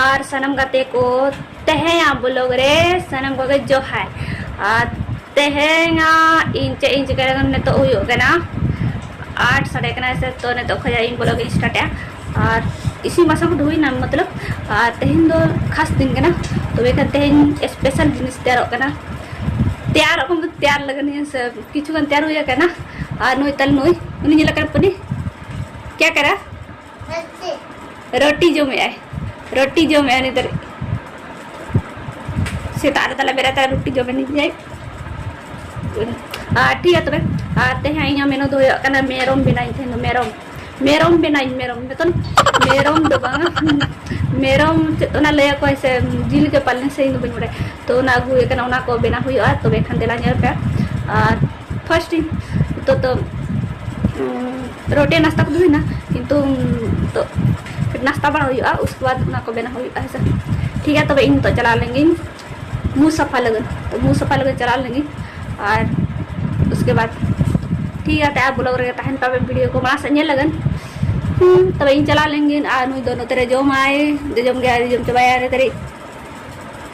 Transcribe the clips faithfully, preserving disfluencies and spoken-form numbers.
ᱟᱨ ᱥᱟᱱᱟᱢ ᱜᱟᱛᱮ ᱠᱚ, ᱛᱮᱦᱮᱧᱟᱜ ᱵᱞᱚᱜ ᱨᱮ ᱥᱟᱱᱟᱢ ᱠᱚᱜᱮ ᱡᱚᱦᱟᱨ᱾ ᱟᱨ ᱛᱮᱦᱮᱧᱟᱜ ᱤᱧ ᱪᱮᱫ ᱤᱧ ᱪᱤᱠᱟᱹᱭᱟ, ᱱᱤᱛᱚᱜ ᱦᱩᱭᱩᱜ ᱠᱟᱱᱟ ᱟᱴ ᱥᱟᱰᱮ ᱠᱟᱱᱟ ᱥᱮ, ᱛᱚ ᱱᱤᱛᱚᱜ ᱠᱷᱚᱱᱟᱜ ᱤᱧ ᱵᱞᱚᱜ ᱤᱧ ᱥᱴᱟᱨᱴᱟ᱾ ᱟᱨ ᱤᱥᱤᱱ ᱵᱟᱥᱟᱝ ᱠᱚᱫᱚ ᱦᱩᱭᱱᱟ, ᱢᱚᱛᱞᱚᱵ, ᱟᱨ ᱛᱮᱦᱮᱧ ᱫᱚ ᱠᱷᱟᱥ ᱫᱤᱱ ᱠᱟᱱᱟ, ᱛᱚᱵᱮ ᱠᱷᱟᱱ ᱛᱮᱦᱮᱧ ᱥᱯᱮᱥᱟᱞ ᱡᱤᱱᱤᱥ ᱛᱮᱭᱟᱨᱚᱜ ᱠᱟᱱᱟ᱾ ᱛᱮᱭᱟᱨᱚᱜ ᱠᱟᱱ ᱫᱚ ᱛᱮᱭᱟᱨ ᱞᱟᱹᱜᱤᱫ ᱥᱮ ᱠᱤᱪᱷᱩ ᱜᱟᱱ ᱛᱮᱭᱟᱨ ᱦᱩᱭ ᱟᱠᱟᱱᱟ᱾ ᱟᱨ ᱱᱩᱭ ᱛᱟᱞ ᱱᱩᱭ, ᱩᱱᱤ ᱧᱮᱞ ᱟᱠᱟᱫ ᱯᱟᱹᱱᱤ, ᱠᱭᱟ ᱠᱟᱨᱟ? ᱨᱩᱴᱤ ᱡᱚᱢᱮᱜᱼᱟᱭ, ᱨᱩᱴᱤ ᱡᱚᱢᱮᱜᱼᱟᱭ ᱱᱤᱛ ᱫᱷᱟᱹᱨᱤᱡ᱾ ᱥᱮᱛᱟᱜ ᱨᱮ ᱛᱟᱞᱮ ᱵᱮᱨᱮᱫ ᱛᱚᱨᱟ ᱨᱩᱴᱤ ᱡᱚᱢᱮ ᱱᱤᱡ ᱡᱟᱭ᱾ ᱟᱨ ᱴᱷᱤᱠ ᱜᱮᱭᱟ ᱛᱚᱵᱮ, ᱟᱨ ᱛᱮᱦᱮᱧ ᱤᱧᱟᱹᱜ ᱢᱮᱱᱩ ᱫᱚ ᱦᱩᱭᱩᱜ ᱠᱟᱱᱟ ᱢᱮᱨᱚᱢ ᱵᱮᱱᱟᱣᱤᱧ ᱛᱮᱦᱮᱧ ᱫᱚ, ᱢᱮᱨᱚᱢ, ᱢᱮᱨᱚᱢ ᱵᱮᱱᱟᱣᱤᱧ, ᱢᱮᱨᱚᱢ, ᱢᱮᱛᱟᱱ ᱢᱮᱨᱚᱢ ᱫᱚ ᱵᱟᱝᱟ, ᱢᱮᱨᱚᱢ ᱪᱮᱫ ᱚᱱᱟ ᱞᱟᱹᱭᱟᱠᱚ ᱥᱮ, ᱡᱤᱞ ᱜᱮ ᱯᱟᱞᱮᱱ ᱥᱮ, ᱤᱧ ᱫᱚ ᱵᱟᱹᱧ ᱵᱟᱲᱟᱭᱟ᱾ ᱛᱚ ᱚᱱᱟ ᱟᱹᱜᱩ ᱦᱩᱭ ᱟᱠᱟᱱᱟ, ᱚᱱᱟ ᱠᱚ ᱵᱮᱱᱟᱣ ᱦᱩᱭᱩᱜᱼᱟ, ᱛᱚᱵᱮ ᱠᱷᱟᱱ ᱫᱮᱞᱟ ᱧᱮᱞ ᱯᱮ᱾ ᱟᱨ ᱯᱷᱟᱨᱥᱴ ᱤᱧ ᱱᱤᱛᱚᱜ ᱫᱚ, ᱩᱸ, ᱨᱩᱴᱤ ᱱᱟᱥᱛᱟ ᱠᱚᱫᱚ ᱦᱩᱭᱱᱟ, ᱠᱤᱱᱛᱩ, ᱩᱸ, ᱱᱤᱛᱚᱜ ᱱᱟᱥᱛᱟ ᱵᱟᱲᱟ ᱦᱩᱭᱩᱜᱼᱟ, ᱩᱥᱠᱮ ᱵᱟᱫ ᱚᱱᱟ ᱠᱚ ᱵᱮᱱᱟᱣ ᱦᱩᱭᱩᱜᱼᱟ, ᱦᱮᱸ ᱥᱮ᱾ ᱴᱷᱤᱠ ᱜᱮᱭᱟ, ᱛᱚᱵᱮ ᱤᱧ ᱱᱤᱛᱚᱜ ᱪᱟᱞᱟᱣ ᱞᱮᱱ ᱜᱤᱧ ᱢᱩ ᱥᱟᱯᱷᱟ ᱞᱟᱹᱜᱤᱫ, ᱛᱚ ᱢᱩ ᱥᱟᱯᱷᱟ ᱞᱟᱹᱜᱤᱫ ᱪᱟᱞᱟᱣ ᱞᱮᱱ ᱜᱤᱧ, ᱟᱨ ᱩᱥᱠᱮ ᱵᱟᱫ ᱴᱷᱤᱠ ᱜᱮᱭᱟ, ᱛᱚ ᱟᱯ ᱵᱞᱚᱜ ᱨᱮᱜᱮ ᱛᱟᱦᱮᱱ ᱯᱮ, ᱵᱷᱤᱰᱤᱭᱳ ᱠᱚ ᱢᱟᱲᱟᱝ ᱥᱮᱫ ᱧᱮᱞ ᱞᱟᱹᱜᱤᱫ᱾ ᱦᱩᱸ, ᱛᱚᱵᱮ ᱤᱧ ᱪᱟᱞᱟᱣ ᱞᱮᱱ ᱜᱤᱧ, ᱟᱨ ᱱᱩᱭ ᱫᱚ ᱱᱚᱛᱮ ᱨᱮ ᱡᱚᱢᱟᱭ, ᱡᱚᱡᱚᱢ ᱜᱮ ᱟᱹᱣᱨᱤ ᱡᱚᱢ ᱪᱟᱵᱟᱭᱟ ᱱᱤᱛ ᱫᱷᱟᱹᱨᱤᱡ᱾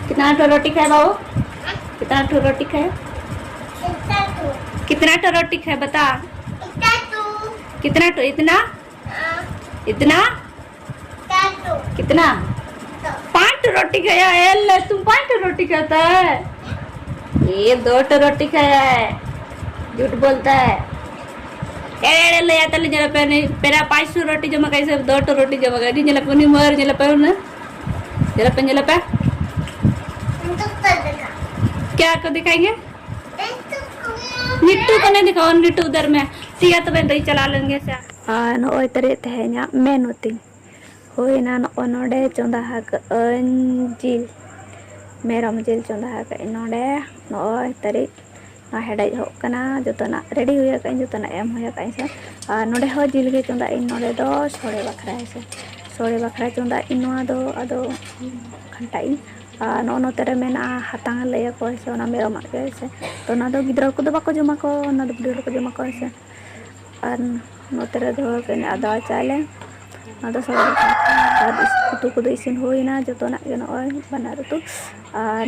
कितना ठो रोटी खाए बाबू? कितना ठो रोटी खाए? कितना ठो रोटी खाए बता। कितना ठो? इतना? इतना? कितना? पाँच ठो रोटी खाया है। ले, तुम पाँच ठो रोटी खाता है? ये दो ठो रोटी खाया है। झूठ बोलता है। एड़े एड़े ले आता ले जरा पे नहीं, पेरा पाँच ठो रोटी जमा कैसे दो ठो रोटी जमा कर दी, जरा पे नहीं मर, जरा पे ना। जरा पे, जरा पे। क्या को दिखाएंगे? ᱱᱤᱴᱩ ᱠᱟᱱᱮ ᱫᱮᱠᱷᱟᱣ, ᱱᱤᱴᱩ ᱩᱫᱷᱟᱨ ᱢᱮ᱾ ᱴᱷᱤᱠ ᱜᱮᱭᱟ, ᱛᱚᱵᱮ ᱫᱟᱹᱭ ᱪᱟᱞᱟᱣ ᱞᱮᱱ ᱜᱮ ᱥᱮ᱾ ᱟᱨ ᱱᱚᱜᱼᱚᱭ ᱛᱟᱹᱨᱤᱡ ᱛᱮᱦᱮᱧᱟᱜ ᱢᱮᱱᱩ ᱛᱤᱧ ᱦᱩᱭᱱᱟ᱾ ᱱᱚᱜᱼᱚᱭ ᱱᱚᱰᱮ ᱪᱚᱸᱫᱟ ᱟᱠᱟᱫ ᱟᱹᱧ ᱡᱤᱞ, ᱢᱮᱨᱚᱢ ᱡᱤᱞ ᱪᱚᱸᱫᱟ ᱟᱠᱟᱫ ᱟᱹᱧ ᱱᱚᱰᱮ᱾ ᱱᱚᱜᱼᱚᱭ ᱛᱟᱹᱨᱤᱡ ᱱᱚᱣᱟ ᱦᱮᱰᱮᱡ ᱦᱚᱜ ᱠᱟᱱᱟ, ᱡᱚᱛᱚᱱᱟᱜ ᱨᱮᱰᱤ ᱦᱩᱭ ᱟᱠᱟᱫ ᱟᱹᱧ, ᱡᱚᱛᱚᱱᱟᱜ ᱮᱢ ᱦᱩᱭ ᱟᱠᱟᱫ ᱟᱹᱧ ᱥᱮ᱾ ᱟᱨ ᱱᱚᱰᱮ ᱦᱚᱸ ᱡᱤᱞ ᱜᱮ ᱪᱚᱸᱫᱟ ᱟᱹᱧ ᱱᱚᱰᱮ ᱫᱚ ᱥᱚᱲᱮ ᱵᱟᱠᱷᱨᱟ ᱦᱮᱸ ᱥᱮ᱾ ᱥᱚᱲᱮ ᱵᱟᱠᱷᱨᱟ ᱪᱚᱸᱫᱟ ᱟᱹᱧ ᱱᱚᱣᱟ ᱫᱚ, ᱟᱫᱚ ᱜᱷᱟᱱᱴᱟᱜ ᱟᱹᱧ᱾ ᱟᱨ ᱱᱚᱜᱼᱚ ᱱᱚᱛᱮ ᱨᱮ ᱢᱮᱱᱟᱜᱼᱟ ᱦᱟᱛᱟᱝ ᱞᱟᱹᱭᱟᱠᱚ ᱦᱮᱸ ᱥᱮ, ᱚᱱᱟ ᱢᱮᱨᱚᱢᱟᱜ ᱜᱮ ᱦᱮᱸ ᱥᱮ᱾ ᱛᱚ ᱚᱱᱟ ᱫᱚ ᱜᱤᱫᱽᱨᱟᱹ ᱠᱚᱫᱚ ᱵᱟᱠᱚ ᱡᱚᱢᱟ ᱠᱚ, ᱚᱱᱟ ᱫᱚ ᱵᱩᱰᱷᱤ ᱦᱚᱲ ᱠᱚ ᱡᱚᱢᱟ ᱠᱚ ᱦᱮᱸ ᱥᱮ᱾ ᱟᱨ ᱱᱚᱛᱮ ᱨᱮ ᱫᱚᱦᱚ ᱠᱟᱜ ᱟᱹᱧ ᱟᱫᱣᱟ ᱪᱟᱣᱞᱮ᱾ ᱚᱱᱟ ᱫᱚ ᱥᱚᱲᱮ ᱞᱮᱠᱟ᱾ ᱟᱨ ᱤᱥ-, ᱩᱛᱩ ᱠᱚᱫᱚ ᱤᱥᱤᱱ ᱦᱩᱭᱱᱟ, ᱡᱚᱛᱚᱱᱟᱜ ᱜᱮ ᱱᱚᱜᱼᱚᱭ ᱵᱟᱱᱟᱨ ᱩᱛᱩ᱾ ᱟᱨ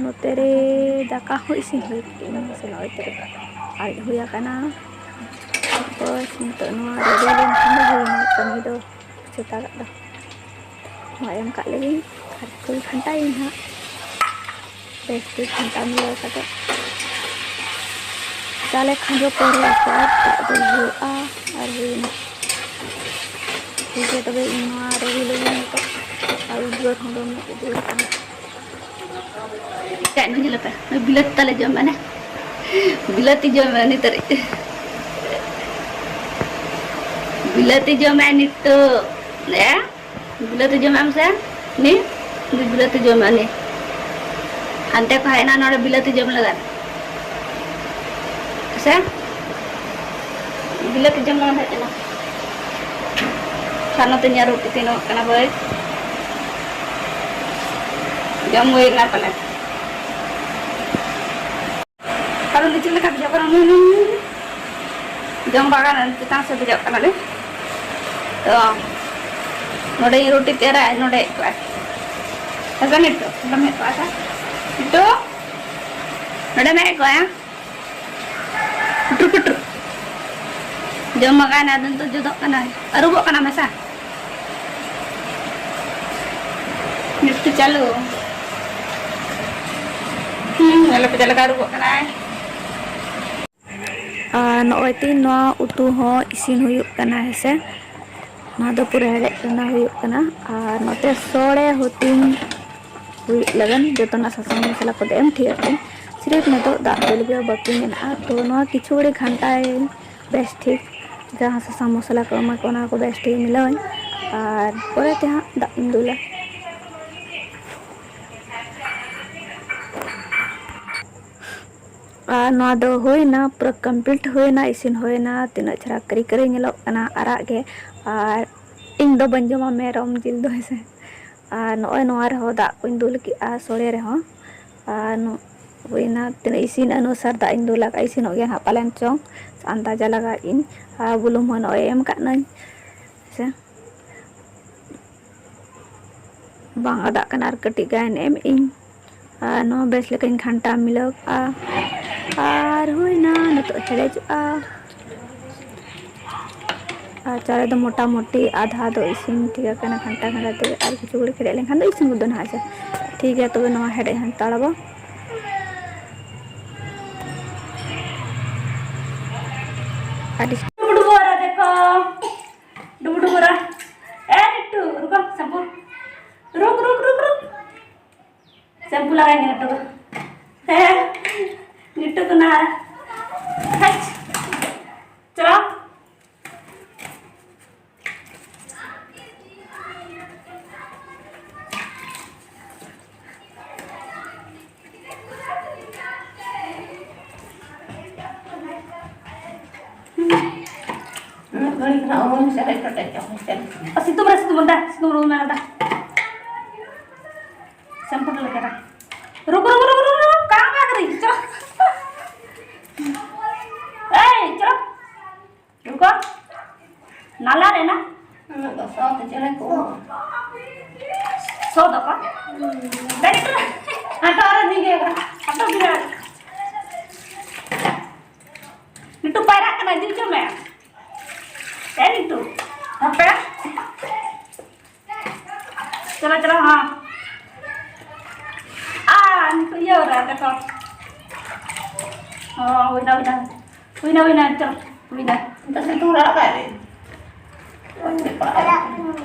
ᱱᱚᱛᱮ ᱨᱮ ᱫᱟᱠᱟ ᱦᱚᱸ ᱤᱥᱤᱱ ᱦᱩᱭ ᱠᱮᱫᱟᱹᱧ, ᱥᱮ ᱱᱚᱜᱼᱚᱭ ᱛᱮᱨᱮ ᱟᱨᱮᱡ ᱦᱩᱭ ᱟᱠᱟᱱᱟ᱾ ᱵᱟᱥ, ᱱᱤᱛᱚᱜ ᱱᱚᱣᱟ ᱨᱮᱰᱤ ᱞᱮᱱᱠᱷᱟᱱ ᱫᱚ ᱦᱩᱭᱱᱟ ᱠᱟᱹᱢᱤ ᱫᱚ ᱥᱮᱛᱟᱜᱟᱜ ᱫᱚ᱾ ᱱᱚᱣᱟ ᱮᱢ ᱠᱟᱜ ᱞᱮᱜᱤᱧ ᱟᱨ ᱠᱷᱩᱞ ᱜᱷᱟᱱᱴᱟᱭᱟᱹᱧ ᱦᱟᱸᱜ᱾ ᱵᱮᱥ ᱴᱷᱤᱠ ᱜᱷᱟᱱᱴᱟ ᱢᱤᱞᱟᱹᱣ ᱠᱟᱛᱮ ᱪᱟᱞᱮ ᱠᱷᱟᱸᱡᱚ ᱯᱚᱨᱮ ᱟᱨ ᱫᱟᱜ ᱫᱩᱞ ᱦᱩᱭᱩᱜᱼᱟ᱾ ᱟᱨ ᱦᱩᱭᱱᱟ᱾ ᱴᱷᱤᱠ ᱜᱮᱭᱟ, ᱛᱚᱵᱮ ᱤᱧ ᱱᱚᱣᱟ ᱨᱮ ᱦᱤᱞᱟᱹᱣ ᱱᱤᱛᱚᱜ ᱟᱨ ᱩᱫᱽᱜᱟᱹᱨ ᱦᱚᱸ ᱫᱚᱢᱮ ᱩᱫᱽᱜᱟᱹᱨ ᱠᱟᱱᱟ᱾ ᱪᱮᱫ ᱱᱩᱭ ᱧᱮᱞ ᱯᱮ, ᱱᱩᱭ ᱵᱤᱞᱟᱹᱛᱤ ᱛᱟᱞᱮ ᱡᱚᱢ ᱢᱟᱱᱮ, ᱵᱤᱞᱟᱹᱛᱤ ᱡᱚᱢ ᱢᱟᱱᱮ ᱱᱤᱛ ᱨᱮ᱾ ᱵᱤᱞᱟᱹᱛᱤ ᱡᱚᱢᱟᱭ ᱱᱤᱛᱚᱜ᱾ ᱮ? ᱵᱤᱞᱟᱹᱛᱤ ᱡᱚᱢᱮᱢ ᱥᱮ? ᱱᱤ? ᱱᱤ ᱵᱤᱞᱟᱹᱛᱤ ᱡᱚᱢᱮ ᱱᱤ᱾ ᱦᱟᱱᱛᱮ ᱠᱷᱚᱱ ᱦᱮᱡ ᱮᱱᱟ ᱱᱚᱰᱮ ᱵᱤᱞᱟᱹᱛᱤ ᱡᱚᱢ ᱞᱟᱜᱟᱫ᱾ ᱥᱮ? ᱵᱤᱞᱟᱹᱛᱤ ᱡᱚᱢ ᱞᱟᱜᱟᱫ ᱦᱮᱡ ᱮᱱᱟ᱾ ᱟᱨ ᱱᱚᱛᱮ ᱤᱧᱟᱹᱜ ᱨᱩᱴᱤ ᱛᱤᱱᱚᱜ ᱠᱟᱱᱟ ᱵᱟᱹᱭ᱾ ᱡᱚᱢ ᱦᱩᱭ ᱮᱱᱟ ᱯᱟᱞᱮ᱾ ᱠᱟᱨᱚᱱ ᱫᱚ ᱪᱮᱫ ᱞᱮᱠᱟ ᱵᱩᱡᱷᱟᱹᱜ ᱠᱟᱱᱟ? ᱱᱩᱭ, ᱱᱩᱭ, ᱱᱩᱭ, ᱱᱩᱭ᱾ ᱡᱚᱢ ᱵᱟᱜᱟᱱ ᱪᱮᱛᱟᱱ ᱥᱮᱫ ᱫᱮᱡᱚᱜ ᱠᱟᱱᱟᱞᱮ᱾ ᱛᱚ, ᱱᱚᱰᱮ ᱨᱩᱴᱤ ᱛᱮᱭᱟᱨᱟ, ᱟᱡ ᱱᱚᱰᱮ ᱦᱮᱡ ᱠᱚᱜᱼᱟᱭ᱾ ᱦᱮᱸ ᱥᱮ ᱱᱤᱛᱚᱜ? ᱱᱚᱰᱮᱢ ᱦᱮᱡ ᱠᱚᱜᱼᱟ ᱥᱮ? ᱱᱤᱛᱚᱜ? ᱱᱚᱰᱮᱢ ᱦᱮᱡ ᱠᱚᱜᱼᱟ? ᱯᱩᱴᱩᱨ, ᱯᱩᱴᱩᱨ᱾ ᱡᱚᱢ ᱵᱟᱜᱟᱱ ᱟᱫᱚ ᱱᱤᱛᱚᱜ ᱡᱩᱛᱚᱜ ᱠᱟᱱᱟᱭ᱾ ᱟᱹᱨᱩᱵᱚᱜ ᱠᱟᱱᱟ ᱢᱮᱥᱟ᱾ ᱱᱤᱛᱚᱜ ᱪᱟᱹᱞᱩ᱾ ᱦᱩᱸ, ᱧᱮᱞ ᱯᱮ ᱪᱮᱫ ᱞᱮᱠᱟ ᱟᱹᱨᱩᱵᱚᱜ ᱠᱟᱱᱟᱭ᱾ ᱟᱨ ᱱᱚᱜᱼᱚᱭ ᱛᱤᱧ ᱱᱚᱣᱟ ᱩᱛᱩ ᱦᱚᱸ ᱤᱥᱤᱱ ᱦᱩᱭᱩᱜ ᱠᱟᱱᱟ, ᱦᱮᱸ ᱥᱮ᱾ ᱱᱚᱣᱟ ᱫᱚ ᱯᱩᱨᱟᱹ ᱦᱮᱲᱮᱡ ᱨᱮᱱᱟᱜ ᱦᱩᱭᱩᱜ ᱠᱟᱱᱟ᱾ ᱟᱨ ᱱᱚᱛᱮ ᱥᱚᱲᱮ ᱦᱩᱛᱤᱧ ᱦᱩᱭᱩᱜ ᱞᱟᱹᱜᱤᱫ ᱡᱚᱛᱚᱱᱟᱜ ᱥᱟᱥᱟᱝ ᱢᱚᱥᱞᱟ ᱠᱚᱫᱚ ᱮᱢ ᱴᱷᱤᱠ ᱟᱠᱟᱫᱟᱹᱧ᱾ ᱥᱤᱨᱤᱯ ᱱᱤᱛᱚᱜ ᱫᱟᱜ ᱫᱩᱞ ᱜᱮ ᱵᱟᱹᱠᱤ ᱢᱮᱱᱟᱜᱼᱟ᱾ ᱛᱚ ᱱᱚᱣᱟ ᱠᱤᱪᱷᱩ ᱜᱷᱟᱹᱲᱤ ᱜᱷᱟᱱᱴᱟᱭᱟᱹᱧ ᱵᱮᱥ ᱴᱷᱤᱠ, ᱡᱟᱦᱟᱸ ᱥᱟᱥᱟᱝ ᱢᱚᱥᱞᱟ ᱠᱚ ᱮᱢᱟ ᱠᱚ, ᱚᱱᱟ ᱠᱚ ᱵᱮᱥ ᱴᱷᱤᱠ ᱢᱤᱞᱟᱹᱣᱟᱹᱧ᱾ ᱟᱨ ᱯᱚᱨᱮ ᱛᱮ ᱦᱟᱸᱜ ᱫᱟᱜ ᱤᱧ ᱫᱩᱞᱟ᱾ ᱟᱨ ᱱᱚᱣᱟ ᱫᱚ ᱦᱩᱭᱱᱟ, ᱯᱩᱨᱟᱹ complete ᱦᱩᱭᱱᱟ, ᱤᱥᱤᱱ ᱦᱩᱭᱱᱟ᱾ ᱛᱤᱱᱟᱹᱜ ᱪᱮᱦᱨᱟ ᱠᱟᱹᱨᱤ ᱠᱟᱹᱨᱤ ᱧᱮᱞᱚᱜ ᱠᱟᱱᱟ, ᱟᱨᱟᱜ ᱜᱮ᱾ ᱟᱨ ᱤᱧ ᱫᱚ ᱵᱟᱹᱧ ᱡᱚᱢᱟ ᱢᱮᱨᱚᱢ ᱡᱤᱞ ᱫᱚ, ᱦᱮᱸ ᱥᱮ᱾ ᱟᱨ ᱱᱚᱜᱼᱚᱭ ᱱᱚᱣᱟ ᱨᱮᱦᱚᱸ ᱫᱟᱜ ᱠᱚᱧ ᱫᱩᱞ ᱠᱮᱜᱼᱟ ᱥᱚᱲᱮ ᱨᱮᱦᱚᱸ᱾ ᱟᱨ ᱱᱚ-, ᱦᱩᱭᱱᱟ, ᱛᱤᱱᱟᱹᱜ ᱤᱥᱤᱱ ᱚᱱᱩᱥᱟᱨ ᱫᱟᱜ ᱤᱧ ᱫᱩᱞ ᱟᱠᱟᱫᱼᱟ, ᱤᱥᱤᱱᱚᱜ ᱜᱮᱭᱟ ᱱᱟᱦᱟᱜ ᱯᱟᱞᱮᱱ ᱪᱚᱝ, ᱟᱱᱫᱟᱡᱟ ᱞᱟᱜᱟᱣᱮᱫ ᱟᱹᱧ᱾ ᱟᱨ ᱵᱩᱞᱩᱝ ᱦᱚᱸ ᱱᱚᱜᱼᱚᱭ ᱮᱢ ᱠᱟᱜ ᱱᱟᱹᱧ᱾ ᱛᱮ ᱵᱟᱝ ᱟᱫᱟᱜ ᱠᱟᱱᱟ, ᱟᱨ ᱠᱟᱹᱴᱤᱡ ᱜᱟᱱ ᱮᱢ ᱤᱧ᱾ ᱟᱨ ᱱᱚᱣᱟ ᱵᱮᱥ ᱞᱮᱠᱟᱧ ᱜᱷᱟᱱᱴᱟ ᱢᱤᱞᱟᱹᱣ ᱠᱟᱜᱼᱟ᱾ ᱟᱨ ᱦᱩᱭᱱᱟ, ᱱᱤᱛᱚᱜ ᱦᱮᱰᱮᱡᱚᱜᱼᱟ᱾ ᱟᱨ ᱪᱟᱣᱞᱮ ᱫᱚ ᱢᱚᱴᱟᱢᱩᱴᱤ ᱟᱫᱷᱟ ᱫᱚ ᱤᱥᱤᱱ ᱴᱷᱤᱠ ᱟᱠᱟᱱᱟ, ᱜᱷᱟᱱᱴᱟ ᱜᱷᱟᱱᱴᱟ ᱛᱮ᱾ ᱟᱨ ᱠᱤᱪᱷᱩ ᱜᱷᱟᱹᱲᱤᱡ ᱦᱮᱰᱮᱡ ᱞᱮᱱᱠᱷᱟᱱ ᱫᱚ ᱤᱥᱤᱱ ᱜᱚᱫᱚᱜ ᱱᱟᱦᱟᱜ᱾ ᱟᱪᱪᱷᱟ, ᱴᱷᱤᱠ ᱜᱮᱭᱟ, ᱛᱚᱵᱮ ᱱᱚᱣᱟ ᱦᱮᱰᱮᱡ ᱦᱟᱛᱟᱲ ᱟᱵᱚ᱾ ᱟᱹᱰᱤ ᱰᱩᱵᱩ ᱰᱩᱵᱩ ᱟᱨ ᱫᱮᱠᱷᱚ, ᱰᱩᱵᱩ ᱰᱩᱵᱩ ᱨᱟ᱾ ᱮ ᱱᱤᱴᱩ, ᱨᱩᱠᱚ, ᱥᱟᱵᱩᱱ᱾ ᱨᱩᱠ, ᱨᱩᱠ, ᱨᱩᱠ, ᱨᱩᱠ᱾ ᱥᱮᱢᱯᱩ ᱞᱟᱜᱟᱭ ᱢᱮ ᱱᱤᱴᱩ ᱫᱚ᱾ ᱦᱮᱸ, ᱱᱤᱴᱩ ᱫᱚ ᱱᱟ᱾ ᱦᱮᱪ᱾ ᱪᱚᱞᱚ᱾ ᱩᱱᱟᱹᱜ ᱜᱷᱟᱹᱲᱤᱡ ᱠᱷᱚᱱᱟᱜ ᱚᱢᱚᱱ ᱥᱮ ᱦᱮᱡ ᱠᱟᱛᱮ ᱪᱚ ᱦᱮᱡ ᱠᱟᱛᱮ᱾ ᱥᱤᱛᱩᱝ ᱨᱮ, ᱥᱤᱛᱩᱝ ᱨᱮ, ᱥᱤᱛᱩᱝ ᱨᱮ ᱢᱮᱱᱟᱜ ᱠᱟᱫᱟ᱾ ᱥᱮᱢᱯᱩ ᱞᱮᱠᱟ᱾ ᱨᱩᱠ, ᱨᱩᱠ, ᱨᱩᱠ, ᱨᱩᱠ, ᱨᱩᱠ, ᱠᱟᱢ ᱟᱠᱟᱫᱟᱹᱧ, ᱪᱚ᱾ ᱮᱭ, ᱪᱚ᱾ ᱨᱩᱠᱚ᱾ ᱱᱟᱞᱟ ᱨᱮ ᱱᱟ᱾ ᱩᱱᱟᱹᱜ ᱫᱚ ᱥᱚ ᱛᱮ ᱪᱮᱬᱮ ᱠᱚ᱾ ᱥᱚ ᱫᱚᱠᱚ᱾ ᱫᱟᱨᱮ ᱠᱚ᱾ ᱦᱟᱴᱟᱜ ᱨᱮ ᱵᱷᱤᱸᱜᱟᱹ᱾ ᱦᱟᱴᱟᱜ ᱵᱷᱤᱸᱜᱟᱹ᱾ ᱱᱤᱛᱚᱜ ᱯᱟᱭᱨᱟᱜ ᱠᱟᱱᱟ, ᱤᱫᱤ ᱦᱚᱪᱚ ᱢᱮ᱾ ᱮ ᱱᱤᱛᱚᱜ᱾ ᱦᱟᱯᱮ᱾ ᱪᱚᱞᱚ, ᱪᱚᱞᱚ, ᱦᱚᱸ᱾ ᱟᱨ ᱱᱤᱛᱚᱜ ᱤᱭᱟᱹ ᱨᱮ, ᱫᱮᱠᱷᱚ᱾ ᱦᱚᱸ, ᱦᱩᱭᱱᱟ, ᱦᱩᱭᱱᱟ᱾ ᱦᱩᱭᱱᱟ, ᱦᱩᱭᱱᱟ, ᱪᱚᱞᱚ, ᱦᱩᱭᱱᱟ᱾ ᱱᱤᱛᱚᱜ ᱥᱤᱛᱩᱝ ᱨᱮ ᱟᱲᱟᱜ ᱠᱟᱜ ᱨᱮ᱾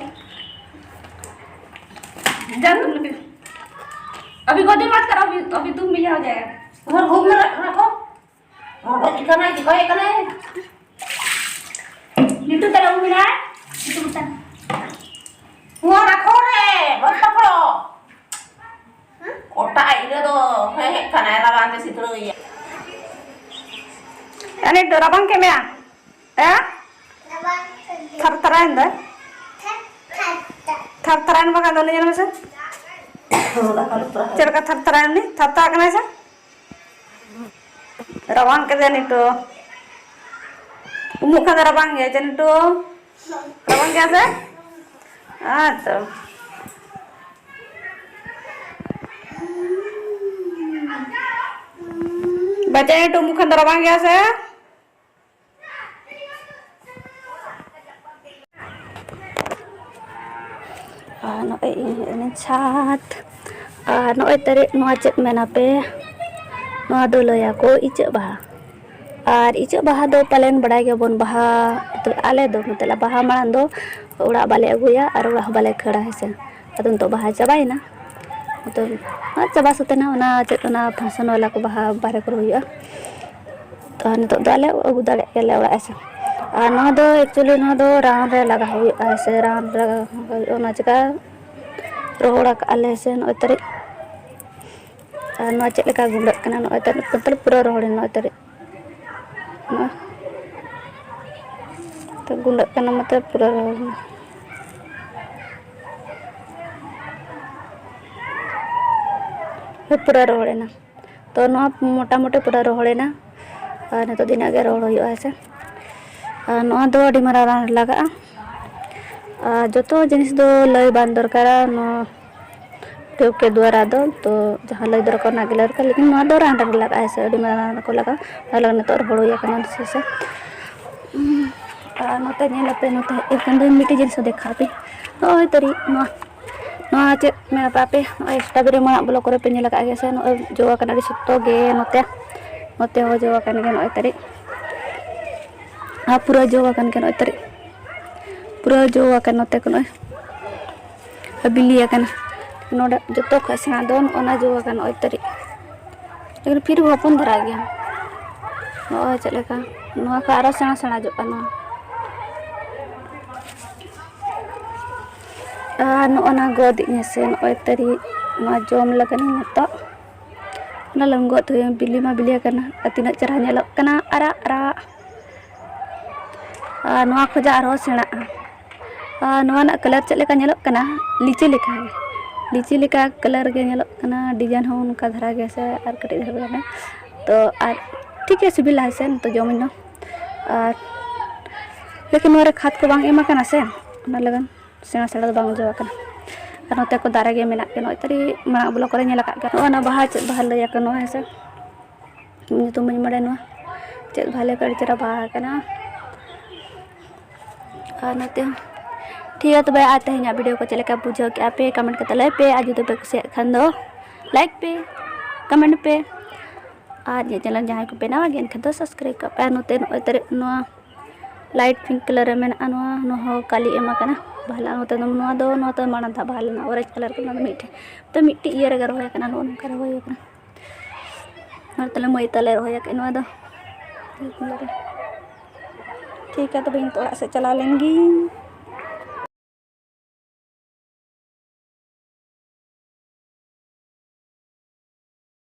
ᱡᱟ ᱛᱩᱢ ᱞᱮᱠᱟ᱾ ᱟᱵᱷᱤ ᱜᱚᱫᱤ ᱢᱟᱛ ᱠᱟᱨ, ᱟᱵᱷᱤ, ᱟᱵᱷᱤ ᱛᱩᱢ ᱵᱷᱤ ᱡᱟᱣ ᱡᱟᱭᱮᱜᱟ᱾ ᱩᱫᱷᱟᱨ ᱜᱷᱩᱢ ᱨᱟᱠᱷᱟ ᱠᱚ᱾ ᱦᱚᱸ, ᱪᱤᱠᱟᱹᱱᱟᱭ, ᱪᱤᱠᱟᱹᱭᱮ ᱠᱟᱱᱟᱭ? ᱱᱤᱛᱚᱜ ᱛᱟᱦᱞᱮ ᱩᱢ ᱮᱱᱟᱭ? ᱱᱤᱛᱚᱜ ᱢᱤᱫᱴᱟᱝ᱾ ᱱᱚᱣᱟ ᱨᱟᱠᱷᱚ ᱨᱮ, ᱵᱟᱢ ᱯᱟᱠᱲᱚ᱾ ᱚᱴᱟᱜ ᱤᱱᱟᱹ ᱫᱚ ᱦᱮᱡ ᱠᱟᱱᱟᱭ, ᱨᱟᱵᱟᱝ ᱛᱮ ᱥᱤᱛᱩᱝ ᱮᱭᱟ᱾ ᱮ, ᱱᱤᱛ ᱫᱚ ᱨᱟᱵᱟᱝ ᱠᱮᱫ ᱢᱮᱭᱟ? ᱮ? ᱛᱷᱟᱨ ᱛᱷᱟᱨᱟᱭᱮᱱ ᱫᱚᱭ? ᱛᱷᱟᱨ ᱛᱷᱟᱨᱟᱭᱮᱱ ᱵᱟᱠᱷᱟᱱ ᱫᱚ ᱩᱱᱤ ᱧᱮᱞ ᱢᱮᱥᱮ᱾ ᱪᱮᱫ ᱞᱮᱠᱟ ᱛᱷᱟᱨ ᱛᱷᱟᱨᱟᱭᱮᱱ ᱩᱱᱤ? ᱛᱷᱟᱨ ᱛᱷᱟᱨᱟᱜ ᱠᱟᱱᱟᱭ ᱥᱮ? ᱨᱟᱵᱟᱝ ᱠᱮᱫᱮᱭᱟ ᱱᱤᱛᱚᱜ᱾ ᱩᱢᱩᱜ ᱠᱷᱟᱱ ᱫᱚ ᱨᱟᱵᱟᱝ ᱜᱮᱭᱟ ᱡᱮ ᱱᱤᱛᱚᱜ᱾ ᱨᱟᱵᱟᱝ ᱜᱮᱭᱟ ᱥᱮ? ᱦᱮᱸ ᱛᱚ᱾ ᱵᱟᱡᱟᱭ ᱴᱩᱢᱩ ᱠᱷᱟᱱ ᱫᱚ ᱨᱟᱵᱟᱝ ᱜᱮᱭᱟ ᱥᱮ? ᱟᱨ ᱱᱚᱜᱼᱚᱭ ᱤᱧ ᱦᱮᱡ ᱮᱱᱟᱹᱧ ᱪᱷᱟᱫᱽ᱾ ᱟᱨ ᱱᱚᱜᱼᱚᱭ ᱛᱟᱹᱨᱤ, ᱱᱚᱣᱟ ᱪᱮᱫ ᱢᱮᱱᱟᱯᱮ? ᱱᱚᱣᱟ ᱫᱚ ᱞᱟᱹᱭᱟᱠᱚ ᱤᱪᱟᱹᱜ ᱵᱟᱦᱟ᱾ ᱟᱨ ᱤᱪᱟᱹᱜ ᱵᱟᱦᱟ ᱫᱚ ᱯᱟᱞᱮᱱ ᱵᱟᱲᱟᱭ ᱜᱮᱭᱟᱵᱚᱱ, ᱵᱟᱦᱟ, ᱢᱚᱛᱞᱚᱵ, ᱟᱞᱮ ᱫᱚ, ᱢᱚᱛᱞᱚᱵ, ᱵᱟᱦᱟ ᱢᱟᱲᱟᱝ ᱫᱚ ᱚᱲᱟᱜ ᱵᱟᱞᱮ ᱟᱹᱜᱩᱭᱟ ᱟᱨ ᱚᱲᱟᱜ ᱦᱚᱸ ᱵᱟᱞᱮ ᱠᱷᱟᱹᱲᱟ, ᱦᱮᱸ ᱥᱮ᱾ ᱟᱫᱚ ᱱᱤᱛᱚᱜ ᱵᱟᱦᱟ ᱪᱟᱵᱟᱭᱮᱱᱟ, ᱱᱤᱛᱚᱜ ᱟᱫ ᱪᱟᱵᱟ ᱥᱟᱹᱛ ᱮᱱᱟ᱾ ᱚᱱᱟ ᱪᱮᱫ, ᱚᱱᱟ function ᱵᱟᱞᱟ ᱠᱚ ᱵᱟᱦᱟ ᱵᱟᱦᱨᱮ ᱠᱚᱨᱮ ᱦᱩᱭᱩᱜᱼᱟ, ᱛᱚ ᱱᱤᱛᱚᱜ ᱫᱚ ᱟᱞᱮ ᱟᱹᱜᱩ ᱫᱟᱲᱮᱭᱟᱜ ᱜᱮᱭᱟᱞᱮ ᱚᱲᱟᱜ, ᱦᱮᱸ ᱥᱮ᱾ ᱟᱨ ᱱᱚᱣᱟ ᱫᱚ actually ᱱᱚᱣᱟ ᱫᱚ ᱨᱟᱱ ᱨᱮ ᱞᱟᱜᱟᱣ ᱦᱩᱭᱩᱜᱼᱟ, ᱦᱮᱸ ᱥᱮ, ᱨᱟᱱ ᱨᱮ ᱞᱟᱜᱟᱣ ᱦᱩᱭᱩᱜᱼᱟ, ᱚᱱᱟ ᱪᱤᱠᱟ ᱨᱚᱦᱚᱲ ᱟᱠᱟᱫ ᱟᱞᱮ, ᱦᱮᱸ ᱥᱮ, ᱱᱚᱜᱼᱚᱭ ᱛᱟᱹᱨᱤᱡ᱾ ᱟᱨ ᱱᱚᱣᱟ ᱪᱮᱫ ᱞᱮᱠᱟ ᱜᱩᱸᱰᱟᱹᱜ ᱠᱟᱱᱟ, ᱱᱚᱜᱼᱚᱭ ᱛᱟᱹᱨᱤᱡ, ᱢᱚᱛᱞᱚᱵ ᱯᱩᱨᱟᱹ ᱨᱚᱦᱚᱲ ᱮᱱᱟ, ᱱᱚᱜᱼᱚᱭ ᱛᱟᱹᱨᱤᱡ᱾ ᱱᱚᱜᱼᱚᱭ᱾ ᱛᱚ ᱜᱩᱸᱰᱟᱹᱜ ᱠᱟᱱᱟ, ᱢᱚᱛᱞᱚᱵ ᱯᱩᱨᱟᱹ ᱨᱚᱦᱚᱲ ᱮᱱᱟ᱾ ᱯᱩᱨᱟᱹ ᱨᱚᱦᱚᱲ ᱮᱱᱟ᱾ ᱛᱚ ᱱᱚᱣᱟ ᱢᱚᱴᱟᱢᱩᱴᱤ ᱯᱩᱨᱟᱹ ᱨᱚᱦᱚᱲ ᱮᱱᱟ᱾ ᱟᱨ ᱱᱤᱛᱚᱜ ᱫᱚ ᱤᱱᱟᱹᱜ ᱜᱮ ᱨᱚᱦᱚᱲ ᱦᱩᱭᱩᱜᱼᱟ, ᱦᱮᱸ ᱥᱮ᱾ ᱟᱨ ᱱᱚᱣᱟ ᱫᱚ ᱟᱹᱰᱤ ᱢᱟᱨᱟᱝ ᱨᱟᱱ ᱨᱮ ᱞᱟᱜᱟᱜᱼᱟ᱾ ᱟᱨ ᱡᱚᱛᱚ ᱡᱤᱱᱤᱥ ᱫᱚ ᱞᱟᱹᱭ ᱵᱟᱝ ᱫᱚᱨᱠᱟᱨᱟ, ᱱᱚᱣᱟ ᱴᱩᱭᱩᱵᱽ ᱠᱮ ᱫᱩᱣᱟᱨᱟ ᱫᱚ, ᱛᱚ ᱡᱟᱦᱟᱸ ᱞᱟᱹᱭ ᱫᱚᱨᱠᱟᱨ ᱚᱱᱟ ᱜᱮ ᱞᱟᱹᱭ ᱫᱚᱨᱠᱟᱨ, ᱞᱮᱠᱤᱱ ᱱᱚᱣᱟ ᱫᱚ ᱨᱟᱱ ᱨᱮᱜᱮ ᱞᱟᱜᱟᱜᱼᱟ, ᱦᱮᱸ ᱥᱮ, ᱟᱹᱰᱤ ᱢᱟᱨᱟᱝ ᱨᱟᱱ ᱨᱮᱠᱚ ᱞᱟᱜᱟᱜᱼᱟ᱾ ᱛᱟᱦᱚᱞᱮ ᱱᱤᱛᱚᱜ ᱨᱚᱦᱚᱲ ᱦᱩᱭ ᱟᱠᱟᱱᱟ, ᱦᱮᱸ ᱥᱮ᱾ ᱟᱨ ᱱᱚᱛᱮ ᱧᱮᱞ ᱟᱯᱮ, ᱱᱚᱛᱮ ᱮᱠᱷᱚᱱ ᱫᱚ ᱢᱤᱫᱴᱮᱡ ᱡᱤᱱᱤᱥ ᱫᱮᱠᱷᱟᱣ ᱟᱯᱮ, ᱱᱚᱜᱼᱚᱭ ᱛᱟᱹᱨᱤ, ᱱᱚᱣᱟ, ᱱᱚᱣᱟ ᱪᱮᱫ ᱢᱮᱱ ᱟᱯᱮ, ᱱᱚᱜᱼᱚᱭ strawberry ᱢᱟᱨᱟᱜ block ᱠᱚᱨᱮ ᱯᱮ ᱧᱮᱞ ᱟᱠᱟᱫ ᱜᱮᱭᱟ ᱥᱮ? ᱱᱚᱜᱼᱚᱭ ᱡᱚ ᱟᱠᱟᱱᱟ ᱟᱹᱰᱤ ᱥᱚᱠᱛᱚ ᱜᱮ, ᱱᱚᱛᱮ, ᱱᱚᱛᱮ ᱦᱚᱸ ᱡᱚ ᱟᱠᱟᱱ ᱜᱮᱭᱟ, ᱱᱚᱜᱼᱚᱭ ᱛᱟᱹᱨᱤ, ᱟᱨ ᱯᱩᱨᱟᱹ ᱡᱚ ᱟᱠᱟᱱ ᱜᱮᱭᱟ, ᱱᱚᱜᱼᱚᱭ ᱛᱟᱹᱨᱤ, ᱯᱩᱨᱟᱹ ᱡᱚ ᱟᱠᱟᱱ ᱱᱚᱛᱮ ᱠᱚ ᱱᱚᱜᱼᱚᱭ᱾ ᱵᱤᱞᱤ ᱟᱠᱟᱱᱟ᱾ ᱱᱚᱰᱮ ᱡᱚᱛᱚ ᱠᱷᱚᱱ ᱥᱮᱬᱟ ᱫᱚ ᱱᱚᱜᱼᱚ ᱱᱟ ᱡᱚ ᱟᱠᱟᱱᱟ, ᱱᱚᱜᱼᱚᱭ ᱛᱟᱹᱨᱤᱡ᱾ ᱞᱮᱠᱤᱱ ᱯᱷᱤᱨ ᱦᱚᱯᱚᱱ ᱫᱷᱟᱨᱟ ᱜᱮᱭᱟ᱾ ᱱᱚᱜᱼᱚᱭ ᱪᱮᱫ ᱞᱮᱠᱟ, ᱱᱚᱣᱟ ᱠᱷᱚᱱ ᱟᱨᱚ ᱥᱮᱬᱟ ᱥᱮᱬᱟ ᱡᱚᱜ ᱠᱟᱱᱟ᱾ ᱟᱨ ᱱᱚᱜᱼᱚ ᱱᱟ ᱜᱚᱫ ᱤᱧ ᱦᱮᱸᱥᱮ, ᱱᱚᱜᱼᱚᱭ ᱛᱟᱹᱨᱤᱡ, ᱱᱚᱣᱟ ᱡᱚᱢ ᱞᱟᱹᱜᱤᱫ ᱤᱧ ᱱᱤᱛᱚᱜ᱾ ᱚᱱᱟ ᱞᱟᱹᱜᱤᱫ ᱜᱚᱫ ᱦᱩᱭᱩᱜᱼᱟ, ᱵᱤᱞᱤ ᱢᱟ ᱵᱤᱞᱤ ᱟᱠᱟᱱᱟ, ᱟᱨ ᱛᱤᱱᱟᱹᱜ ᱪᱮᱦᱨᱟ ᱧᱮᱞᱚᱜ ᱠᱟᱱᱟ, ᱟᱨᱟᱜ ᱟᱨᱟᱜ᱾ ᱟᱨ ᱱᱚᱣᱟ ᱠᱷᱚᱡᱟᱜ ᱟᱨᱦᱚᱸ ᱥᱮᱬᱟᱜᱼᱟ᱾ ᱟᱨ ᱱᱚᱣᱟ ᱨᱮᱱᱟᱜ colour ᱪᱮᱫ ᱞᱮᱠᱟ ᱧᱮᱞᱚᱜ ᱠᱟᱱᱟ? ᱞᱤᱪᱤ ᱞᱮᱠᱟ ᱜᱮ, ᱞᱤᱪᱤ ᱞᱮᱠᱟ colour ᱜᱮ ᱧᱮᱞᱚᱜ ᱠᱟᱱᱟ᱾ Design ᱦᱚᱸ ᱚᱱᱠᱟ ᱫᱷᱟᱨᱟ ᱜᱮᱭᱟ ᱥᱮ, ᱟᱨ ᱠᱟᱹᱴᱤᱡ ᱫᱷᱟᱨᱟ ᱜᱮ᱾ ᱛᱚ ᱟᱨ ᱴᱷᱤᱠ ᱜᱮᱭᱟ, ᱥᱤᱵᱤᱞᱟ ᱦᱮᱸ ᱥᱮ, ᱱᱤᱛᱚᱜ ᱡᱚᱢᱟᱹᱧ ᱢᱟ᱾ ᱟᱨ ᱞᱮᱠᱤᱱ ᱱᱚᱣᱟ ᱨᱮ ᱠᱷᱟᱫᱽ ᱠᱚ ᱵᱟᱝ ᱮᱢ ᱟᱠᱟᱱᱟ ᱥᱮ, ᱚᱱᱟ ᱞᱟᱹᱜᱤᱫ ᱥᱮᱬᱟ ᱥᱮᱬᱟ ᱫᱚ ᱵᱟᱝ ᱡᱚ ᱟᱠᱟᱱᱟ᱾ ᱟᱨ ᱱᱚᱛᱮ ᱠᱚ ᱫᱟᱨᱮ ᱜᱮ ᱢᱮᱱᱟᱜ ᱜᱮᱭᱟ᱾ ᱱᱚᱜᱼᱚᱭ ᱛᱟᱹᱨᱤ ᱢᱟᱲᱟᱝ ᱵᱞᱚᱜ ᱠᱚᱨᱮ ᱧᱮᱞ ᱟᱠᱟᱫ ᱜᱮᱭᱟ᱾ ᱱᱚᱜᱼᱚᱭ ᱱᱚᱣᱟ ᱵᱟᱦᱟ ᱪᱮᱫ ᱵᱟᱦᱟ ᱞᱟᱹᱭ ᱟᱠᱚ ᱱᱚᱣᱟ, ᱦᱮᱸ ᱥᱮ? ᱧᱩᱛᱩᱢ ᱵᱟᱹᱧ ᱵᱟᱲᱟᱭᱟ ᱱᱚᱣᱟ ᱪᱮᱫ ᱵᱟᱦᱟ ᱞᱟᱹᱭ ᱟᱠᱚ, ᱟᱹᱰᱤ ᱪᱮᱦᱨᱟ ᱵᱟᱦᱟ ᱟᱠᱟᱱᱟ᱾ ᱟᱨ ᱱᱚᱛᱮ ᱦᱚᱸ ᱴᱷᱤᱠ ᱜᱮᱭᱟ᱾ ᱛᱚᱵᱮ ᱟᱨ ᱛᱮᱦᱮᱧᱟᱜ ᱵᱷᱤᱰᱤᱭᱳ ᱠᱚ ᱪᱮᱫ ᱞᱮᱠᱟ ᱵᱩᱡᱷᱟᱹᱣ ᱠᱮᱫᱼᱟ ᱯᱮ, ᱠᱚᱢᱮᱱᱴ ᱠᱟᱛᱮ ᱞᱟᱹᱭ ᱯᱮ᱾ ᱟᱨ ᱡᱩᱫᱤ ᱯᱮ ᱠᱩᱥᱤᱭᱟᱜ ᱠᱷᱟᱱ ᱫᱚ ᱞᱟᱭᱤᱠ ᱯᱮ, ᱠᱚᱢᱮᱱᱴ ᱯᱮ᱾ ᱟᱨ ᱤᱧᱟᱹᱜ ᱪᱮᱱᱮᱞ ᱡᱟᱦᱟᱸᱭ ᱠᱚᱯᱮ ᱱᱟᱣᱟ ᱜᱮᱭᱟ, ᱮᱱᱠᱷᱟᱱ ᱫᱚ ᱥᱟᱵᱥᱠᱨᱟᱭᱤᱵᱽ ᱠᱟᱜ ᱯᱮ᱾ ᱟᱨ ᱱᱚᱛᱮ ᱱᱚᱜᱼᱚᱭ ᱛᱟᱹᱨᱤ ᱱᱚᱣᱟ ᱞᱟᱭᱤᱴ ᱯᱤᱝᱠ ᱠᱟᱞᱟᱨ ᱨᱮ ᱢᱮᱱᱟᱜᱼᱟ, ᱱᱚᱣᱟ, ᱱᱚᱣᱟ ᱦᱚᱸ ᱠᱟᱞᱤ ᱮᱢ ᱟᱠᱟᱱᱟ ᱵᱟᱦᱟ᱾ ᱱᱚᱛᱮ ᱫᱚ ᱱᱚᱣᱟ ᱫᱚ, ᱱᱚᱣᱟ ᱫᱚ ᱢᱟᱲᱟᱝ ᱫᱷᱟᱣ ᱵᱟᱦᱟ ᱞᱮᱱᱟ, ᱚᱨᱮᱧᱡᱽ ᱠᱟᱞᱟᱨ ᱠᱟᱱᱟ᱾ ᱢᱤᱫᱴᱷᱮᱱ ᱛᱚ ᱢᱤᱫᱴᱤᱡ ᱤᱭᱟᱹ ᱨᱮᱜᱮ ᱨᱚᱦᱚᱭ ᱟᱠᱟᱱᱟ, ᱱᱚᱜᱼᱚ ᱱᱚᱝᱠᱟ ᱨᱚᱦᱚᱭ ᱟᱠᱟᱱᱟ᱾ ᱟᱨ ᱛᱟᱦᱞᱮ ᱢᱟᱹᱭ ᱛᱟᱞᱮ ᱨᱚᱦᱚᱭ ᱟᱠᱟᱫ ᱱᱚᱣᱟ ᱫᱚ᱾ ᱴᱷᱤᱠ ᱜᱮᱭᱟ, ᱛᱚᱵᱮ ᱤᱧ ᱛᱚ ᱚᱲᱟᱜ ᱥᱮᱫ ᱪᱟᱞᱟᱣ ᱞᱮᱱ ᱜᱤᱧ᱾